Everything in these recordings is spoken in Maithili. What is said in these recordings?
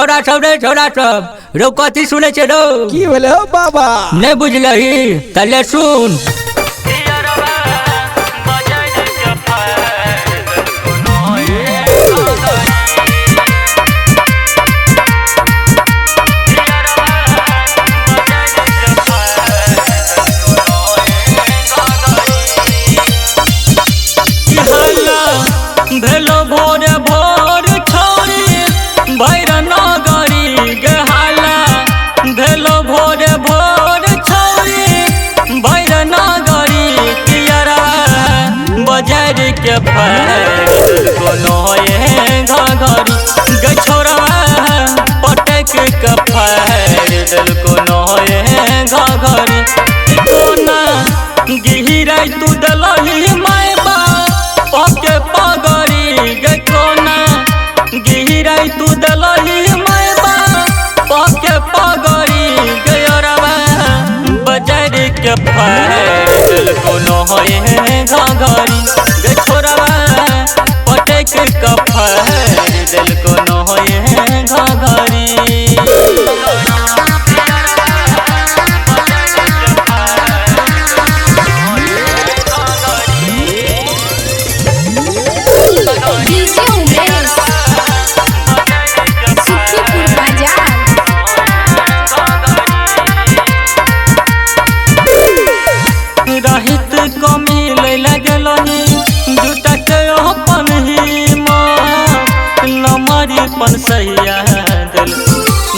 छौड़ा सब रे छौड़ा सब रौ कथी सुनै छै रौ? की भेलै हौ बाबा? नहि बुझलही त ले सुन। भेलो भोर भोर छोरी भैर नगरी गहाला, भेलो भोर भोर छोरी भैर नगरी कियरा बजार के फैर कोनो घरी गै छोरा पटक के फैर दिल कोनो घरी कोना गिहिराई तू दलही माय बा पके पगड़ी गे कोना गिहिराई तू दलही माय बा पके पगड़ी गे अरबा बजार के फैल कोनो घरी गे छोरबा पटक के फैल दिल कोनो घरी। डीजे उमेश, सुखीपुर बाजार। रहित कमी लै लगलही जूता के अपन ही नमरी पन सहिया दिल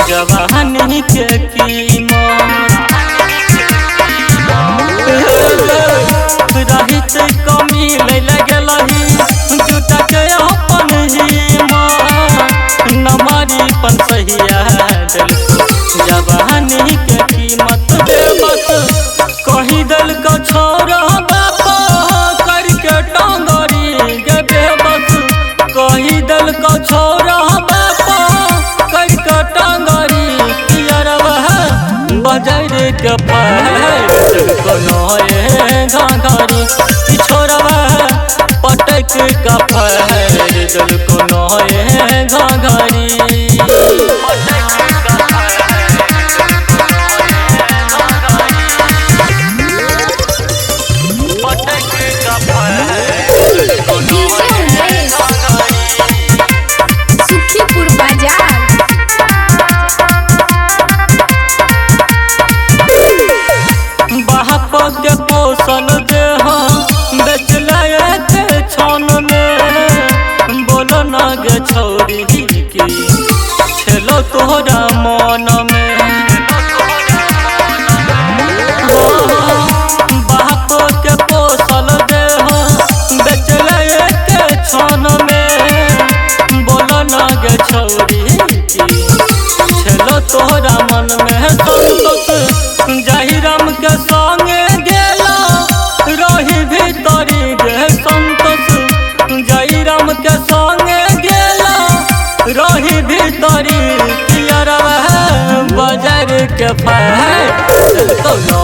जवानी के कीमत। रहित कमी लै लगलही जूता के अपन ही नमरी पन सहिया दिल जवानी के कीमत। बेबस कही दल का छोरा बापा करके टांगरी गे बेबस कही दल का छोरा बापा करके टांगरी कियरवा बजार के फैल कोनो घरी छोरवा पटक के फैल दिल कोनो घरी। डीजे उमेश, सुखीपुर बाजार। बाप के पोसल देह बेचले के छन में बोल न गे छौरी की छेलो तोहरा मन में। बाप के पोसल देह बेचले के छन में बोल न गे छौरी की छेलो तोहरा मन में। संतोष जाहि राम के संगे गेला रही भीतरी गे संतोष जय राम के संगे गेला रही भीतरी कियरवा बजार के फैल कोनो